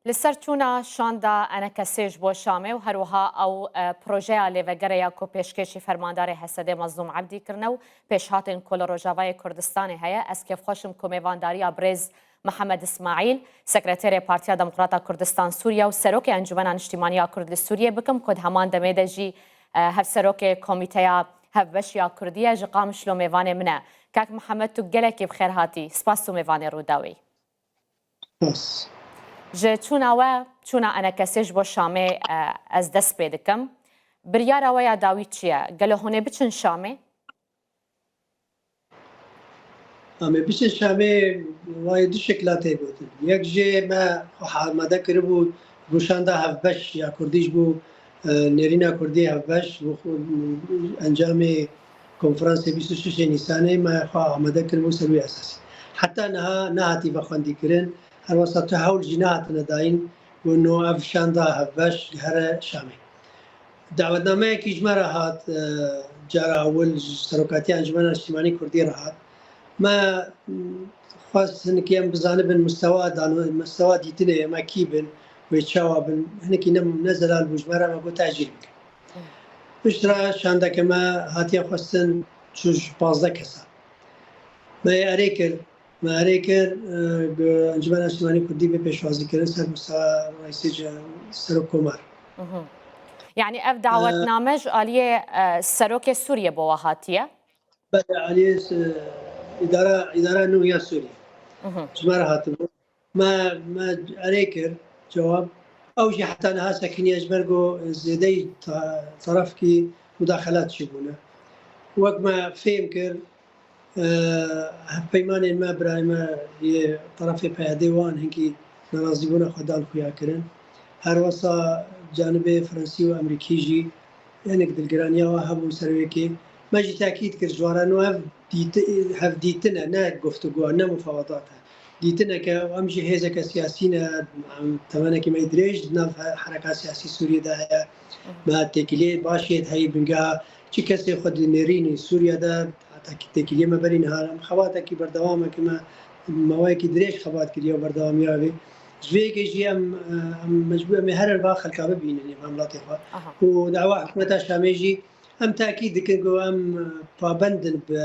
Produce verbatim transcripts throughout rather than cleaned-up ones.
Li ser çûna şanda ENKSê ji bo Şamê û her wiha ew, e, projeya lêvegerê ya ku pêşkêşî fermandarê HSDê Mezlûm Ebdî kirine û pêşhatên ku li Rojavayê Kurdistanê heye, ez kêfxweş im ku mêvandariya birêz Mihemed Îsmaîl, Sekreterê Partiya Demokrata Kurdistan Sûriye û Serokê Encûmena Niştîmanî ya Kurd li Sûriyê bikim, ku di heman demê de jî, e, Hevserokê Komîteya Hevbeş ya Kurdî ye, ji Qamişlo mêvanê min e. Kak Mihemed, tu gelekî bi xêr hatî. Spas û mêvanê Rûdawê yî. Spas. Ji çûna we, çûna ENKSê ji bo Şamê, e, ez dest pê dikim. Biryara we ya dawî çi ye? Gelo hûn ê biçin Şamê? Em ê biçin Şamê, wayê du şekla tê gotin. Yek jê me xwe amade kiribû, rûşanda hevbeş ya Kurdî ji bo, e, nêrîna Kurdî hevbeş, ji bo xwe, encamê konferansê bîst û şeş Nîsanê me xwe amade kiribû ser wî esasî. Heta niha nehatî vexwendî kirin, her wesa tu hewl jî nehatine dayîn, ku no ev şanda hevbeş here Şamê. Dawetnameyekî ji me re hat, e, cara ewil ji Serokatiya Encûmena Niştimanî Kurdî re hat. Me, m, xwest hinekî em bizanibin mustewa dan-, mustewa dîtinê me kî bin, wê çawa bin. Hinekî ne, ne zelal bû ji me re, me got tecîl bikin. Piştre şandeke me hatiye xwestin çû ji pazdeh kesa. Me yê erê kir, me erê kir, e, Encûmena Niştimanî Kurdî bê pêşwazîkirin ser mustewa Reîsê ce-, Serokkomar. Mhm. Yani ev dawetname ji aliyê, e, Serokê Sûriyê bo we hatiye? Belê, aliyê, e, îdara, îdara nû ya Sûriyê. Mhm. Ji me re hatibû. Me, me erê kir cewab. Ew jî heta niha sekiniye ji ber ku zêdeyî ta-, terefkî mudaxelat çîbûne. Wek me fêm kir, e, hevpeymanên me, birayê me yê terefê PYDê wan hinkî nerazîbûna xwe dan xuya kirin. Her wesa canibê Fransî û Amerîkî jî hinek dilgiraniya we hebû ser wê yekê. Me jî tekîd kir ji wan re, no ev dîti-, hevdîtin e, ne guftûgo, ne mufawedat e. Dîtineke, em jî hêzeke siyasî ne, em temenekî me yî dirêj di nav he-, hereka siyasî Sûriyê de heye. Me têkiliyê baş yê heyî bingeha çi kesê xwe dinêrînî Sûriye de, heta ki têkiliyê me berî niha em xebatekî berdewam e, ki me maweyekî dirêj xebat kiriye û berdewamiya wê. Ji vê yekê jî em, em mecbûr em ê her va xelka bibînin ê welatê xwe. Aha. Û dawa hikûmeta Şamê jî em tekîd dikin ku em pabend in bi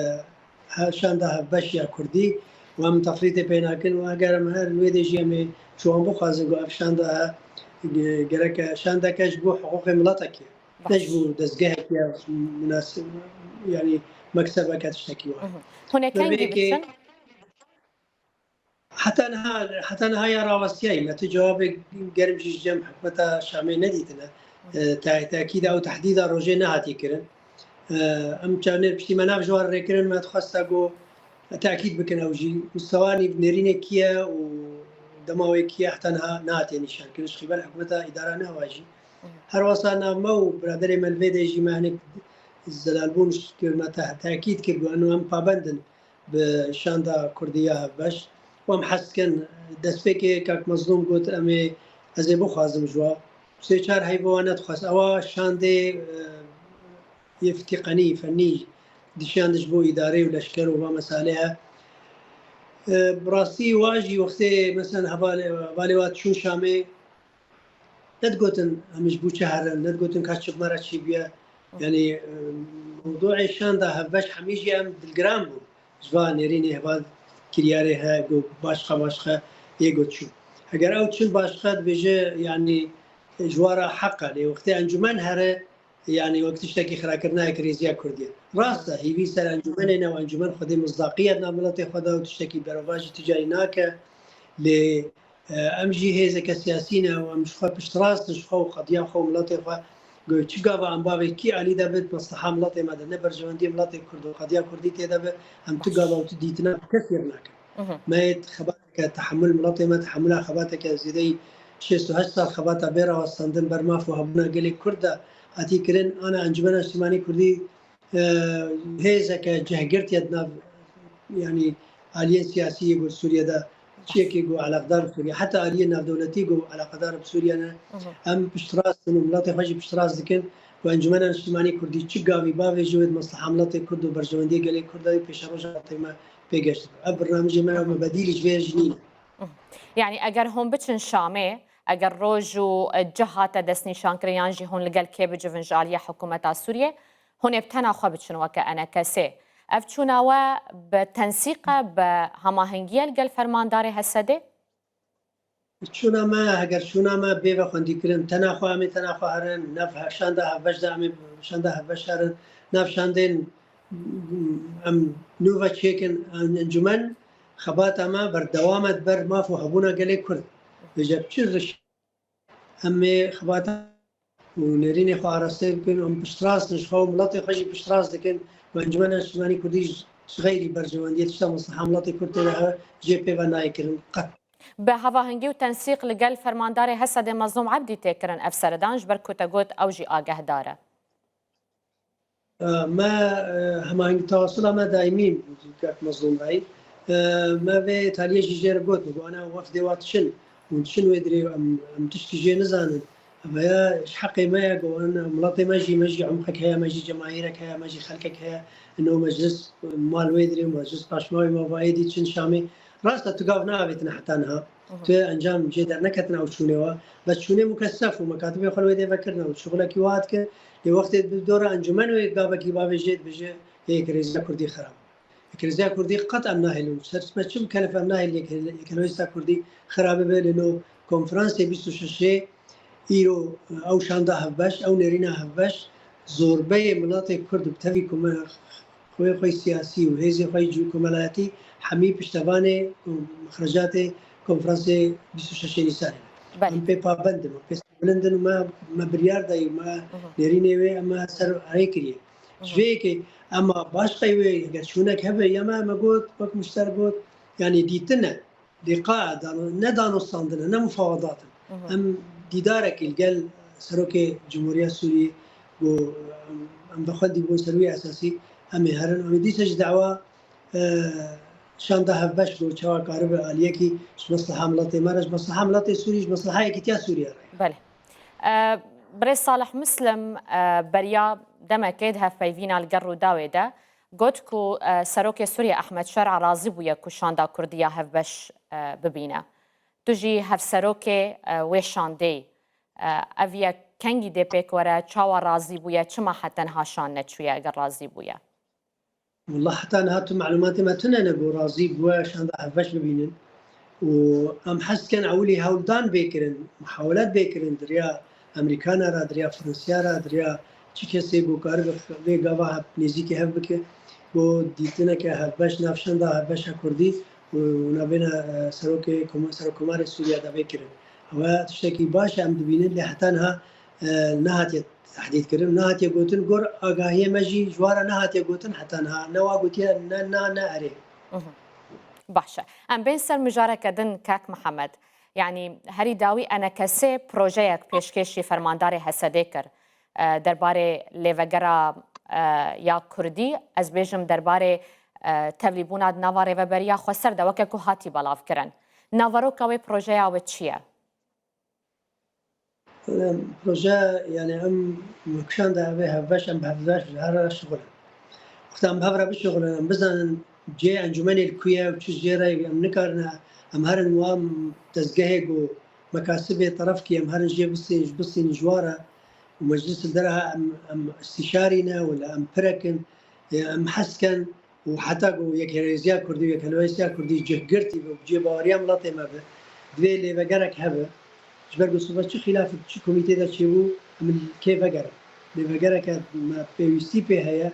he-, şanda hevbeş ya Kurdî û em tefrîtê pê nakin û eger em her wê de jî em ê ji wan bixwazin ku ev şanda he, ge-, gereke şandeke ji bo hiqûqê miletekê, ne ji bo dezgeheke munasib, yanî mektebeke tiştekî wa. Mhm. Hûn ê kengî biçin? Heta niha, heta niha ya rawestiyayî me. Tu cewabê germ jî ji cem hikûmeta Şamê nedîtine. E, te-, tekîda û tehdîda rojê nehatî kirin. E, em çawnêr piştî me nav ji wan rê kirin, me dixwesta ku tekîd bikin ew jî. Mustewa nêrînê kî ye û dema wê kî ye heta niha nehatiye nîşankirin. Ji qîbel hikûmeta îdara nehwa jî. Her wesa nav me û biraderê me li vê de jî me hinek zelalbûn kir, me te-, tekîd kir ku em pabend in bi şanda Kurdî ya hevbeş. Û em hez dikin, destpêkê kak Mezlûm got, em ê, ez ê bixwazim ji we. Sê çar heyva wan nedixwest. Ewa şandê, e, yê fitîqenî, fennî dişiyandin ji bo îdarê û leşker û va mesalê he. E, bi rastî wa jî wextê, mesela, hevalê, hevalê wa çûn Şamê, nedigotin em ji bo çi herin, nedigotin ka çi bi me re çî bûye. Yanî, e, mewdûê şanda hevbeş hemî jî em dilgiran bûn. Ji va nêrînê heva kiryarê he, got başqa, başqa yê got çû. Eger ew çin başqa dibêje, yanî, ji wa re heq e. Lê wextê encûmen here, yanî wek tiştekî xirakirina yekirêziya Kurdî ye. Rast e, hîvî ser encûmenê ne û encûmen xwedê misdaqiyet nav miletê xwe de û tiştekî berovajî tu carî nake. Lê, e, em jî hêzeke siyasî ne û em ji xwe piştrast in, ji xwe û qediya xwe û miletê xwe. Got çi gava em bavê kî alî de bit, mesleha miletê me de ne berjewendiyê miletê Kurd û qediya Kurdî tê de be, em tu gava û tu dîtina bi kesî re nakin. Mhm. Me yê xebateke tehemul miletê me, tehemula xebateke zêdeyî şêst û heşt sal xebata bê rawestandin ber maf û hebûna gelê Kurd de hatî kirin. Ana Encûmena Niştimanî Kurdî, e, hêzeke cihgirtiye di nav, yanî aliyên siyasî yê ku Sûriye de çiyekê ku eleqedar bi Sûriye, heta aliyên navdewletî ku eleqedar bi Sûriye ne, Mhm. em piştrast in û miletê xwe jî piştrast dikin û Encûmena Niştimanî Kurdî çi gavî bavêje wê di mesleha miletê Kurd û berjewendiyê gelê Kurd de pêşeroja miletê me pê geş dibe. Ev birnamijê me ye, me bedîlî ji vê jî nîne. Mhm. Yani eger hûn biçin Şamê, Eger roj û cih hate destnîşankirin yan jî hûn li gel kê bicivin ji aliyê hikûmeta Sûriyê, hûn ê bi tena xwe biçin weke enekesê. Ev çûna we bi tensîq e, bi hemahengî ye li gel fermandarê Hesedê? Çûna me, heger çûna me bê ve xwendîkirin, tena xwe em ê tena xwe herin, nav he-, şanda hevbeş de em ê şanda hevbeş herin, nav şandên em nû ve çêkin, en-, encûmen xebata me berdewam e di ber maf û hebûna gelê Kurd. Vêce bi çi riş em ê xebata û nêrînê xwe araste bikin, em piştrast in, ji xwe û miletê xwe jî piştrast dikin û Encûmena Niştimanî Kurdî ji, ji xeyrî berjewendiyê tişta mesleha miletê Kurd tê de hebe, jê pê ve nayê kirin qet. Bi hevahengî û tensîq li gel fermandarê Hesedê Mezlûm Ebdî tê kirin ev seredan, ji ber ku te got ew jî agehdar e. E, me, e, hemahengî tewasula me daîmî kek Mezlûm Bey. E, me vê taliyê jî jê re got, me got, ana wefdê wa diçin, hûn diçin wê dirê, em, em tiştî jê nizanin. Ev ya ji heqê me ye, got, ana miletê me jî, me jî umqek heye, me jî cemahîrek heye, me jî xelkek heye. Ino meclis mal wê dirê, meclis paşma wê me va êdî çin Şamê. Rast e, tu gav neavêtine heta niha. Tu encam jê derneketine ew çûnê wa. Bes çûnê mukesef û mekatibê xwe li wê dê vekirine û şixulekî wa dike. Lê wextê bi dora encûmen wê gavekî bavê jê dibêje, yê yekirêziya Kurdî xirab. Yekirêziya Kurdî qet em nahêlin. Ser çima çi bikelif em nahêlin yek-, yekirêziya Kurdî xirab bibe, lê no konferansê bîst û şeşê îro ew şanda hevbeş, ew nêrîna hevbeş, zorbeyê miletê Kurd bi tevî ku me xwê xwe siyasî û hêzê xwe yî komelayetî hemî piştevanê mixrecatê konferansê bîst û şeşê Nîsanê ne. Belê. Em pê pabend in, em pê serbilind in û me, me biryar dayî, me Hı hı. nêrînê wê em ser erê kiriye. Hı hı. Ji vê yekê ema başqey wê eger çûnek hebe ya me, me got, wek mişter got, yanî dîtin e. Lîqa dano, ne danûstandin e, ne mufawedat in. Hı hı. Em dîdarekî li gel Serokê Cumhuriya Sûriyê ku em, em vexwendî bûn ser wî esasî em ê herin. Em ê dîsa ji dawa, e, şanda hevbeş ku çawa karibe aliyekî ji mesleha miletê me re, ji mesleha miletê Sûrî, ji mesleha yekîtiya Sûriye re. Belê. E, Birêz Salih Muslim, e, beriya demekê di hevpeyvîna li gel Rûdawê de got ku, e, Serokê Sûriyê Ehmed Şer'a razî bûye ku şanda Kurdî ya hevbeş, e, bibîne. Tu jî hevserokê, e, wê şandê yî. E, ev yek kengî dê pêk were, çawa razî bûye, çima heta niha şan neçûye eger razî bûye? Wela heta niha tu malûmatê me tune ne ku razî bûye şanda hevbeş bibînin. Û em hez dikin ewilî hewldan bê kirin, muhawelat bê kirin, di riya Amerîkana re, di riya Fransiya re, di riya çi kesê ku karibe vê gava hev nêzîkî hev bike, ku dîtineke hevbeş nav şanda hevbeşa Kurdî û navbêna, e, serokê Kom-, Serokkomarê Sûriye de bê kirin. Ew tiştekî baş e, em dibînin, lê heta niha, e, nehatiye tehdîd kirin, nehatiye gotin, gor agahiyê me jî ji wan re nehatiye gotin heta niha. Ne wa gotiye, ne na, ne erê. Mhm. Baş e. Em bên ser mijareke din, kak Mihemed. Yanî herî dawî enekesê projeyek pêşkêşî fermandarê Hesedê kir. E, derbarê lêvegera, e, ya Kurdî, ez bêjim derbarê, e, tevlîbûna di nava Rêveberiya Xweser de weke ku hatî belavkirin. Naveroka wê projeya we çi ye? Em, proje, yani em kişan de ev ê hevbeş, em bi hevbeş ji her re şixulin. Wexta em bi hev re bişixulin, em bizanin cihê encûmenê li ku ye û çi jê re em nikarine, em herin wan dezgehê ku mekasibê terefkî, em herin jê bistînin, ji bistînin ji wan re û meclis li dera em, em îstîşarî ne, wela em pirek in, em hez dikin, û heta ku yekrêziya Kurdî û yekhelwêziya Kurdî cih girtî be û cihê baweriya miletê me be, divê lêvegerek hebe. Ji ber ku sibe çi xîlafek çi komîtê de çêbû, em li kê vegerin. Lêvegereke me pêwîstî pê heye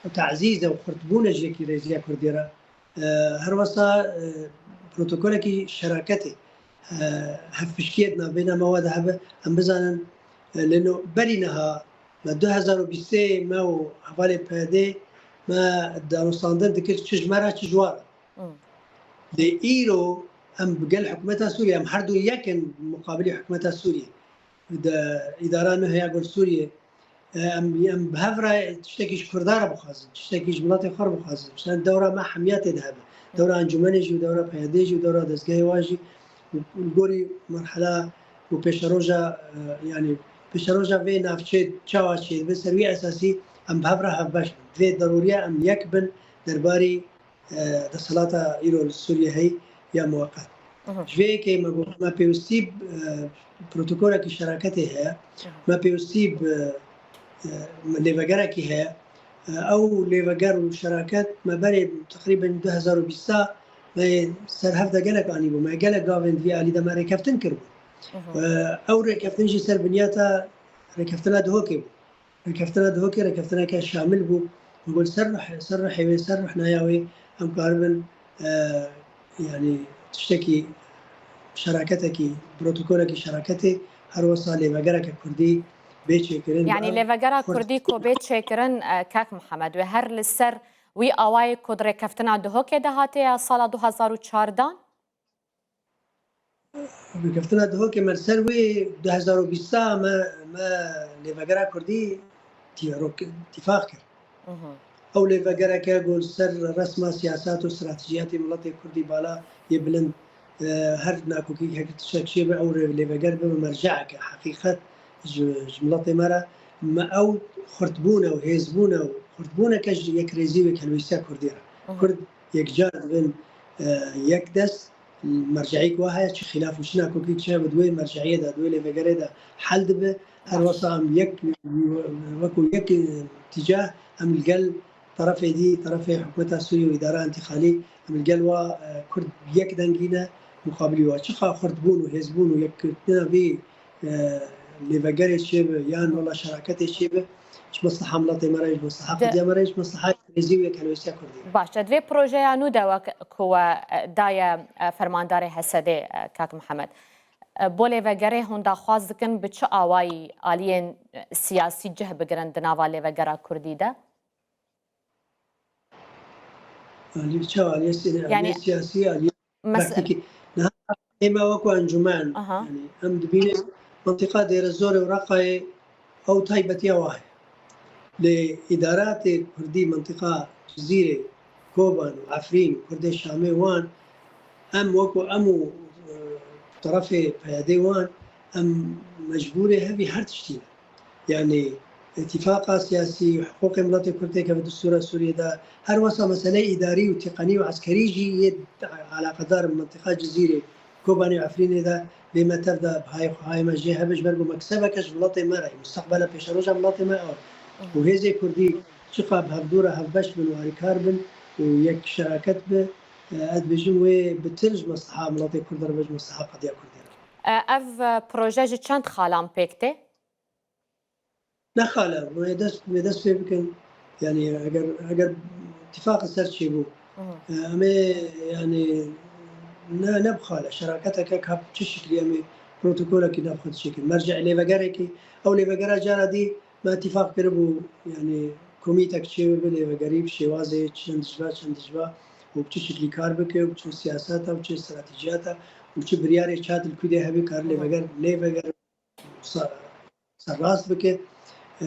û tazîz e û xurtbûn e ji yekrêziya Kurdî re. E, her wesa, e, protokolekî şeraketê, e, hevpiştiyê di navbêna me wa de hebe, em bizanin, e, lê no berî niha me du hezar û bîstê me û hevalê P Y D'ê me danûstandin dikir çi ji me re çi ji wan re. Hmm. Lê îro em bi gel hikûmeta Sûriyê, em her du yek in muqabilî hikûmeta Sûriyê. De îdara nû heya gor Sûriyê, e, em, em bi hev re tiştekî ji Kurda re bixwazin, tiştekî ji miletê xwe re bixwazin. Mesela dewra me hemiya tê de hebe. Dewra encûmenê jî û dewra P Y D'ê jî û dewra dezgehê wa jî û, û li gorî merhela û pêşeroja, e, yanî pêşeroja vê navçê çawa çêdibe, ser wî esasî em bi hev re hevbeş bin. Divê derûriya em yek bin derbarî, e, desthilata îro li Sûriyê heyî ya muweqet. Ji vê yekê me got, me pêwistî, e, protokolekî şeraketê heye, me pêwistî bi, e, lêvegerekî heye. E, ew lêveger û şeraket me berê teqrîben du hezar û bîsta me ser hev de gelek anîbû. Me gelek gavên di vî alî de me rêkeftin kiribû. E, ew rêkeftin jî ser binyata rêkeftina Duhokê bû. Rêkeftina Duhokê rêkeftineke şamil bû. Min got ser ruh-, ser ruhê wê, ser ruhnaya wê em karibin, e, yanî tiştekî, şeraketekî, protokolekî şeraketê, her wesa lêvegereke kurdî bê çêkirin. Yanî ev lêvegera xurt- kurdî ku bê çêkirin, e, kak Mihemed, wê her li ser wî awayê ku di rêkeftina Duhokê de hatiye ya sala du hezar û çar dan? Rêkeftina Duhokê me li ser wê du hezar û bîsta me, me lêvegera kurdî tî-, rok-, tîfaq kir. Ew lêvegereke ku li ser resma siyasat û stratejiyatê miletê kurdî bala yê bilind, e, her nakokî hek tiştek çêbe ew rê-, lêveger bibe merceeke heqîqet ji, ji miletê me re. Me ew xurtbûne û hêzbûne û xurtbûneke ji yekrêzî û yekhelwêstiya kurdî re. Kurd yekcar dibin, e, yek dest, merceîk wa heye, çi xîlaf û çi nakokî çi hebe di wê merceiyê de, di wê lêvegerê de hel dibe. Her wesa em yek, wekû yek tîcah em li gel terefê dî, terefê hikûmeta Sûriyê û îdara întîxalî, em li gel wa, e, Kurd yek dengî ne, muqabilî wa. Çiqa xurtbûn û hêzbûn û yekgirtina vî, e, lêvegerê çêbe, yan wela şeraketê çêbe, ji mesleha miletê me re, ji mesleha De- Kurdiya me re, ji mesleha krêzî û yekhelwêstiya Kurdî re. Baş e, divê projeya nû de wek ku we, e, daye, e, fermandarê H S D'ê, e, kak Mihemed. E, bo lêvegerê hûn daxwaz dikin bi çi awayî aliyên, e, siyasî cih bigirin di nava lêvegera Kurdî de? Alî, çawa aliyê si-, Yanî aliyê siyasî, aliyê mes- praktîkî. Niha ê me wekû encûmen, Aha. yanî em dibînin mintîqa Dêrezorê û Reqayê ew taybetiya wa heye. Lê îdaratê Kurdî mintîqa Cizîrê, Koban û Efrîn û Kurdê Şamê wan, em wekû em û, e, terefê PYDê wan, em mecbûrê hevî her tiştî ne. Yanî îtîfaqa siyasî, hiqûqê miletê Kurd têkeve distûra Sûriyê de, her wesa meseleyê îdarî û tîqenî û eskerî jî yê eleqedar in mintîqa Cizîrê, Kobanê û Efrînê de bê me tev de bihayê xwehayê me jê hebe, ji ber ku meksebeke ji miletê me re ye, musteqbela pêşeroja miletê me ew e. Û hêzê Kurdî çiqa bi hevdû re hevbeş bin û alîkar bin û yek şeraket be, e, ez dibêjim wê bitir ji mesleha miletê Kurd re be, ji mesleha qediya Kurdî re. E, ev, e, proje ji çend xalan pêk tê? Ne xale, wê dest, wê dest pê bikin. Yanî eger, eger îtîfaq ser çêbû, Mhm. e, em ê, yanî ne, ne bi xale, şeraketeke ka çi şiklî em ê protokolekî nav xwe diçêkin. Merce'ê lêvegerekî, ew lêvegera cara dî me îtîfaq kiribû, yanî komîtek çêbibe lêvegerî bi şêwazê çend dijba, çend dijba û bi çi şiklî kar bike û bi çi siyaseta û çi stratejiyata û çi biryarê çat li kudê hebî kar Mhm. lêveger, lêveger sa-, serrast bike, e,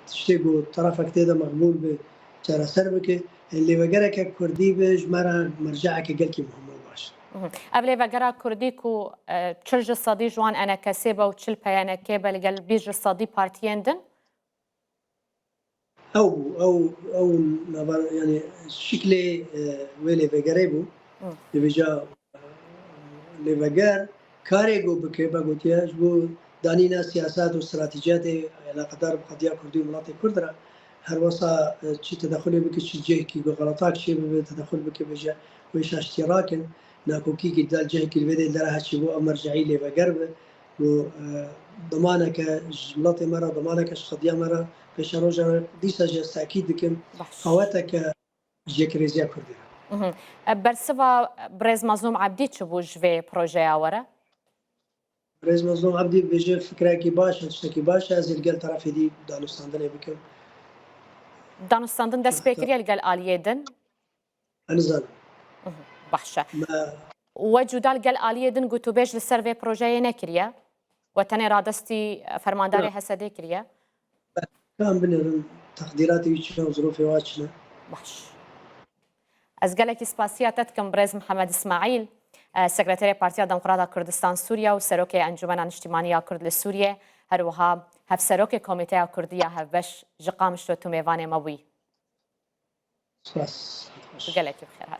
tiştê ku terefek tê de meqbûl be, çareser bike. E, lêvegereke kurdî be, ji me re merceeke gelkî muhim û baş. Mhm. Ev lêvegera kurdî ku, e, çil ji sedî ji wan enekesê be û çil P Y N K be, li gel bîst ji sedî partiyên din? Ew bû, ew, ew nava, yanî şiklê, e, wê lêvegerê bû. Hı. Dibêja, e, lêveger karê ku bike, me gotiye, ji bo danîna siyasat û stratejiyatê eleqedar bi qediya Kurdî û miletê Kurd re, her wesa, e, çi tedexulê bike, çi cihekî ku xeletak çêbibe, tedexul bike, bêje wê şaştiyê rakin, nakokîkî dal cihekî li vê dê dera heçî bû, ev merceî lêveger be. û, e, dimaneke ji miletê me re, dimaneke ji qediya me re, pêşeroja me dîsa jî ez tekîd dikim, Baş. qaweteke ji yekrêziya Kurdî re. Mhm. E, bersiva birêz Mazlûm Ebdî çi bû ji vê projeya we re? Birêz Mazlûm Ebdî dibêje fikrekî baş e, tiştekî baş e, ez ê li gel terefê dî danûstandinê bikim. Danûstandin dest pê kiriye li gel aliyê din? Ez nizanim. Mhm, baş e. Me We cuda li gel aliyê din gotûbêj li ser vê projeyê nekiriye? We tenê radestî, e, fermandarê Na. H S D'ê kiriye? Em binêrin, teqdîratê wî çi ne û zirofê wa çi ne? Baş. Ez gelekî spasiya te dikim birêz Mihemed Îsmaîl, e, Sekreterê Partiya Demokrata Kurdistan Sûriye û Serokê Encûmena Niştîmanî ya Kurd li Sûriye, her wiha Hevserokê Komîteya Kurdî ya Hevbeş ji Qamişlo tu mêvanê me bûyî. Spas. Gelekî bi xêr hat.